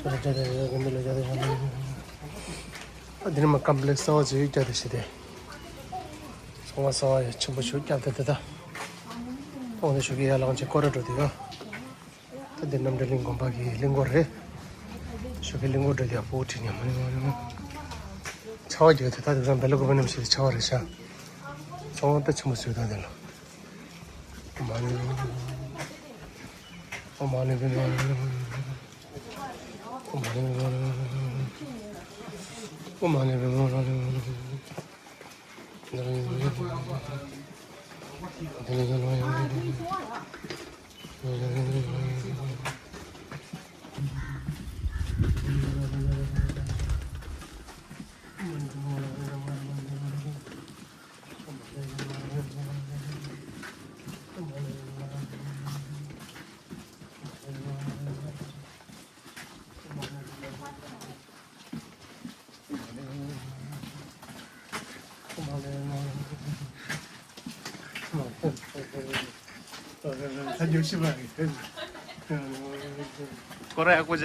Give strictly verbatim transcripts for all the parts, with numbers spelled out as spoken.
ཨ་འདི་ནི་མ་ཀམ་པི་ལེགས་གསར་པ་ཅིག་བརྒྱབ་སྟེ་བྱས་ཏེ། ཚོང་ཁང་གསར་པ་ཡང་ཆེན་པོ་ཞིག་བརྒྱབ་སྟེ་དེ་ད། ཁོང་དེ་ཞོགས་ཀས་ཡར་ལངས་བྱས་སྐོར་ར་འགྲོ་དུས་ཡོད། ད་འདི་རྣམ་གྲོལ་གླིང་དགོན་པ་གི་གླིང་སྐོར་རེད། ཞོགས་ཀས་གླིང་སྐོར་འགྲོ་དུས་ཡག་པོ་བྲིས་ཉམས་མ་ལེན་མ་ལེན། ཆར་པ་རྒྱག་དུས་ད་དེང་སང་སྦེལ་ཀོབ་ནང་བཞིན་ཆར་པ་རེད་ཤག་ཚོང་ཁང་དཔེ་ཆེན་པོ་བཟོས་ད་དེ་ལ། མ་ལེན། ཨོཾ་མ་ཎི་པདྨེ་ཧཱུྃ། ཨོཾ་མ་ཎི་པདྨེ་ཧཱུྃ། ཨོཾ་མ་ཎི་པདྨེ་ཧཱུྃ། སྐོར་ར་ཡག་པོ་བྱ།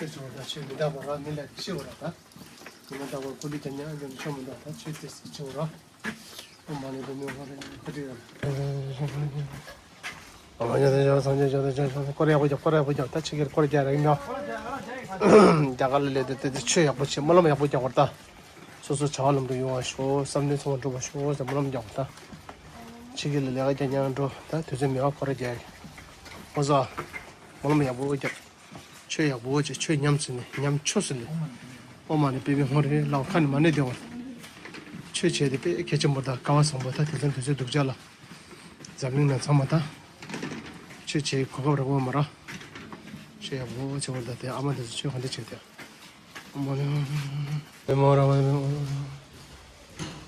ཆོས་ཆོས་ར་ཆོས་མི་འདག་པ་ར་མི་ལ་ཤི་བ་ར་ད། མི་འདག་པ་ཀུ་ལི་ཀྱ་ཉ་ཡོང་ཆོ་མི་འདག་ད་ཆོས་དེ་སི་ཆོ་ར། ཨོཾ་མ་ཎི་པདྨེ་ཧཱུྃ་ཧྲཱིཿ་ཧྲཱིཿ། ཨོཾ་ཡ་ཏི་ཡ་སངས་རྒྱས་ཡ་ཏི་ཡ་སྐོར་ཡག་པོ་རྒྱབ། སྐོར་ཡག་པོ་རྒྱབ། ད་ཕྱི་རྒྱལ་སྐོར་རྒྱག་རེད་ཉོ། རྒྱ་གར་ལ་སླེབས་དུས་དེ་ཆོས་ཡག་པོ་བྱེད། སྨོན་ལམ་ཡག་པོ་རྒྱག་པར་ད། སོ་སོ་བྱ་བ་ལམ་དུ་ཡོང་བ་ཤོག་བསམ་དོན་ཚང་བ་འགྲུབ་པ་ཤོག་ཟེར་སྨོན་ལམ་རྒྱག་པར་ད། ཕྱི་རྒྱལ་ལ་ལས་ཀ་རྒྱག་མཁན་འགྲོ་ད་དུས་ཚོད་མེད་པ་སྐོར་ར་རྒྱག་གི། ཨོ་ཟ། སྨོན་ལམ་ཡག་པོ་རྒྱབ། ཆོས་ཡག་པོ་བྱས། ཆོས་ཉམས་སུ་ནས་ཉམས་ཆོས་སུ་ལས། ཨོཾ་མ་ཎི་པདྨེ་ཧཱུྃ་ཧྲཱིཿ་ལའོ་ཁ་ནས་མ་ཎི་འདོན་པ། ཆོས་བྱས་ཏེ་དཔེ་གལ་ཆེན་པོ་དང་སྐལ་བ་བཟང་པོ་ད་དེ་ཚོ་དུས་ཚོད་སྡུག་ཅག་ལ། འཛམ་གླིང་ནང་ཚང་མ་ད། ཆོས་བྱེད་གོ་སྐབས་རག་པ་མ་རག་ཆོས་ཡག་པོ་བྱེད་པ་ད་དེ་ཨ་མ་དེ་ཚོ་ཆོས་ག་འདྲ་བྱེད་དེ། ཨོཾ་མ་ཎི་པདྨེ་ཧཱུྃ་ཧྲཱིཿ།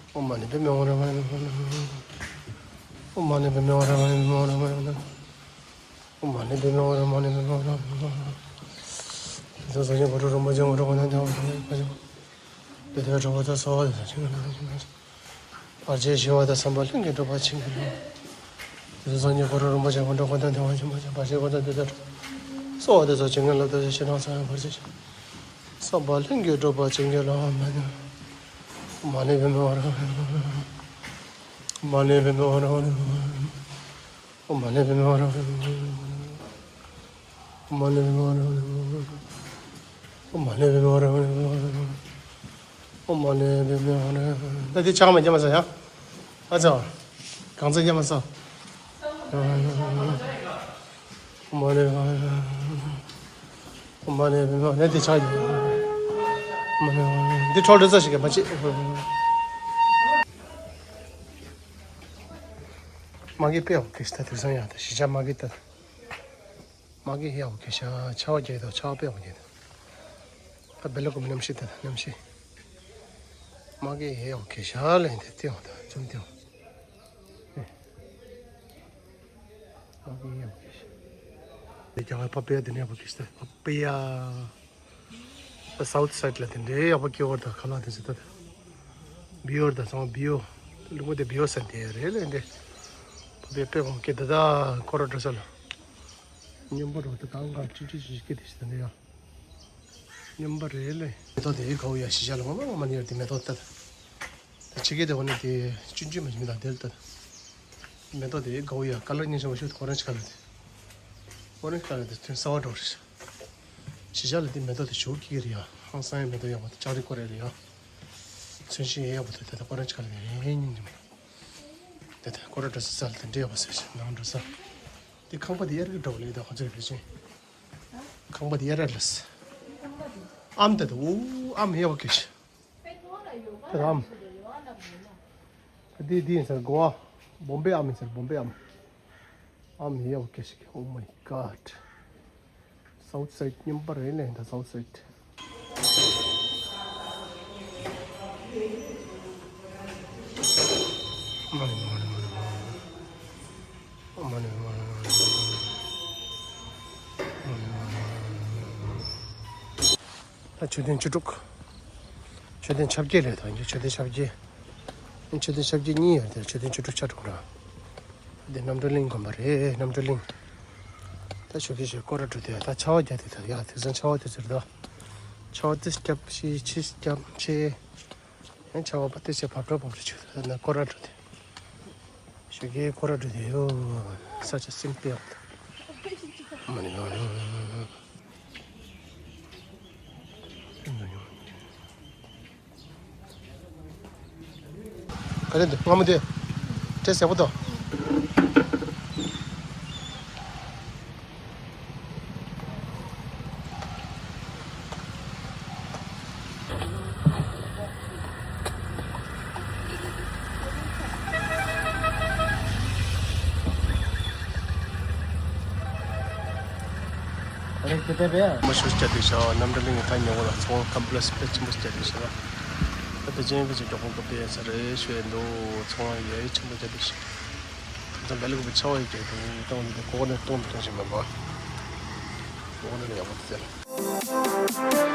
ཨོཾ་མ་ཎི་པདྨེ་ཧཱུྃ་ཧྲཱིཿ། ཨོཾ་མ་ཎི་པདྨེ་ཧཱུྃ་ཧྲཱིཿ། ཨོཾ་མ་ཎི་པདྨེ་ཧཱུྃ་ཧྲཱིཿ། ཨོཾ་མ་ཎི་པདྨེ་ཧཱུྃ་ཧྲཱིཿ། ཨོཾ་མ་ཎི་པདྨེ་ཧཱུྃ་ཧྲཱིཿ། དེ་ཚོ་སངས་རྒྱས་གོ་ཁྲབ་རིན་པོ་ཆེ་ངོ་སྤྲོད་གོ་ན་དེ་བ་དེ་བ་དེ་དེ་གྲོགས་པོ་ད་སོ་བ་དེ་ཚོ་ཆེན་པོ་ལ་དེ་ཚོ། བར་ཆད་ཞི་བ་དང་བསམ་པ་ལྷུན་གྱིས་གྲུབ་པ་བྱིན་གྱིས་རློབས། དེ་ཚོ་སངས་རྒྱས་གོ་ཁྲབ་རིན་པོ་ཆེ་ངོ་སྤྲོད་གོ་ན་དེ་བ་ཆེན་པོ་ཆེན་བར་ཆད་གོ་ན་དེ་དེ་གྲོགས། སོ་བ་དེ་ཚོ་བྱིན་གྱིས་བརླབ་ཏུ་ཕྱི་ནང་གསང་བའི་བར་ཆད་ཞི། བསམ་པ་ལྷུན་གྱིས་གྲུབ་པ་བྱིན་གྱིས་རློབས། ཨོཾ་མ་ཎི་པདྨེ་ཧཱུྃ་ཧྲཱིཿ། ཨོཾ་མ་ཎི་པདྨེ་ཧཱུྃ་ཧྲཱིཿ། ཨོཾ་མ་ཎི་པདྨེ་ཧཱུྃ་ཧྲཱིཿ། ཨོཾ་མ་ཎི་པདྨེ་ཧཱུྃ་ཧྲཱིཿ། ཨོཾ་མ་ཎི་པདྨེ་ཧཱུྃ་ཧྲཱིཿ། ཨོཾ་མ་ཎི་པདྨེ་ཧཱུྃ་ཧྲཱིཿ། ད་འདི་ཆག་མ་རྒྱབ་མ་ཟ་ཡ། ཨ་ཙི། གང་ཚ་རྒྱབ་མ་ཟ། ཨོཾ་མ་ཎི་པདྨེ་ཧཱུྃ་ཧྲཱིཿ། ཨོཾ་མ་ཎི་པདྨེ་ཧཱུྃ་ཧྲཱིཿ། འདི་ཆག་རྒྱབ། ཨོཾ་མ་ཎི་པདྨེ་ཧཱུྃ་ཧྲཱིཿ། འདི་འཕྲོ་འདི་ཚ་ཞིག་གི་མ་བྱེད། མ་གི་དཔེ་ཡག་པོ་གི་ཤི་ད་དུས་སང་ཡ་ད་ཞི་ཆ་མ་གི་ད། མ་གི་ཡག་པོ་གི་ཤ་ཆར་པ་རྒྱག་དང་ཆར་པ་དཔེ་ཡག་པོ་རྒྱག་དང་། ད་སྦེལ་ཀོབ་གནམ་གཤིས་དང་གནམ་གཤིས། མ་གི་ཡག་པོ་གི་ཤ་ལ་ཡིན་ཏེ་ལྟེ་བ་དང་ཅུང་ལྟེ་བ། མ་གི་ཡག་པོ་གི་ཤ། དེ་ཀྱང་པ་པེ་ཡ་དེ་ནས་ཡག་པོ་གི་ཤ་ད་པ་པེ་ཡ། ད་སའུ་ཐི་སའིཌ་ལ་དེ་འདྲའི་ཡག་པོ་སྐྱེ་བར་དང་ཁ་ལག་དེ་ཚོ་ད་ད། བི་ཡོར་དང་ཚང་བི་ཡོ། ལུང་པ་དེ་བི་ཡོ་ས་དེ་རེད་ལས་འདྲེ། བི་ཡོ་དཔེ་གོང་སྐྱེ་ད་ད་ཁོ་ར་འགྲོ་ས་ལ། སྙོམས་པོ་རོ་ད་གང་ག་ཅི་ཅི་ཅི་སྐྱེ་དེ་ཞིག་ད་འདྲེ་ཡ། སྙོམས་པ་རེད་ལས། མེ་ཏོག་དེ་གའུ་ཡ་ཞི་བྱ་ལ་ངོ་མ་ངོ་མ་ནི་ཡོད་དེ་མེ་ཏོག་ད་ད། ད་ཕྱི་རྒྱལ་དེ་འོ་ནི་དེ་ཅུན་ཅུན་མ་ཞིག་མི་ལ་དེ་ལ་ད་ད། མེ་ཏོག་དེ་གའུ་ཡ་ཀ་ལར་ཉིན་ཞིག་མ་ཞུ་ཨོ་རེན་ཇི་ཀ་ལར་དེ། ཨོ་རེན་ཇི་ཀ་ལར་དེ་ཐོན་གསར་བ་འགྲོ་རེད། ཕྱི་རྒྱལ་ལ་དེ་མེ་ཏོག་དེ་ཞོ་ཀི་ཀི་རེད་ཡ། ཧང་སང་ཡ་མེ་ཏོག་ཡག་པོ་དེ་ལྕགས་རི་ཀོ་རེད་ཡ། ཚོན་ཤིང་ཡག་པོ་དེ་དེ་ད་ཨོ་རེན་ཇི་ཀ་ལར་དེ་རེད་ཉིན་ཉིན་མ། དེ་ད་ཀོ་ར་འགྲོ་ས་ས་ལ་དེ་འདྲ་ཡག་པོ་ཟེར་ཞིང་ནང་འགྲོ་ས། དེ་ཁང་པ་དེ་ཡར་གི་འགྲོ་བ་ལས་ད་ཁོ་ཚོའི་བེ་ཅིང་། ཁང་པ་དེ་ཡར་ལ་ས། ཨམ་དེ་ད་ཨུ་ཨམ་ཡག་པོ་གི་ཤ། དེ་ད་ཨམ། དེ་དེ་ཡིན་ཟེར་གོ་བ། བོམ་བེ་ཨམ་ཡིན་ཟེར་བོམ་བེ་ཨམ། ཨམ་ཡག་པོ་གི་ཤ་གི། Oh my God. སའུ་ཐི་སའིཌ་སྙོམས་པ་རེད་ལས་ད་སའུ་ཐི་སའིཌ། ད་མཆོད་རྟེན་བཅུ་དྲུག་མཆོད་རྟེན་ཆ་བརྒྱད་རེད་ད་ཡིན་གྱི་མཆོད་རྟེན་ཆ་བརྒྱད། མཆོད་རྟེན་ཞབས་ཀྱི་གཉིས་ཡོད་དེ། མཆོད་རྟེན་བཅུ་དྲུག་ཆ་དྲུག་ར། འདི་རྣམ་གྲོལ་གླིང་དགོན་པ་རེད། རྣམ་གྲོལ་གླིང་། ད་ཞོགས་ཀས་ཞོགས་སྐོར་ར་འགྲོ་དེ། ད་ཆར་པ་རྒྱག་དེ། ད་ཡ་དེང་སང་ཆར་པ་དུས་ཚོད་རེད་དོ། ཆར་པ་དེ་སྐྱབས་ཤི་ཆི་སྐྱབས་ཆེ། ཡང་ཆར་པ་བ་དེ་ཆེ་བབ་འགྲོ་བབ་འགྲོ་ཆུ་ད་ན་སྐོར་ར་འགྲོ་དེ། ཞོགས་ཀས་སྐོར་ར་འགྲོ་དེ་ཡོ། ས་ཆ་སིམ་པེ་ཡོད། མ་ནི་ཡོ་ཡོ་ཡོ་ཡོ། ག་རེ་འདི་སྔ་མོ་དེ་དྲེ་ཟེར་པོ་དང་། རེད་དེ་དེ་བས། མ་ཤུ་སྐྱ་དེ་ཤ་རྣམ་གྲངས་ལིང་ཐ་ཉེ་བོ་ལ་ཚོང་ཁམས་པ་ལ་སི་པེ་ཆེན་པོ་སྐྱ་དེ་ཤ་ལ། ད་དེ་ཅན་གྱི་ཅིག་མགྱོགས་པོ་འགོ་པའི་ས་རེ་ཤོད་འདུག་ཚོང་ཡ་ཡི་ཆེན་པོ་སྐྱ་དེ་ཤ། ད་བེ་ལ་གོ་པའི་ཆ་བ་ཡི་སྐྱ་དེ་ཏང་དེ་གོ་ནས་གཏོང་མི་གཏོང་ཞིག་མ་པ། གོ་ནས་ཡག་པོ་དེ་ལ།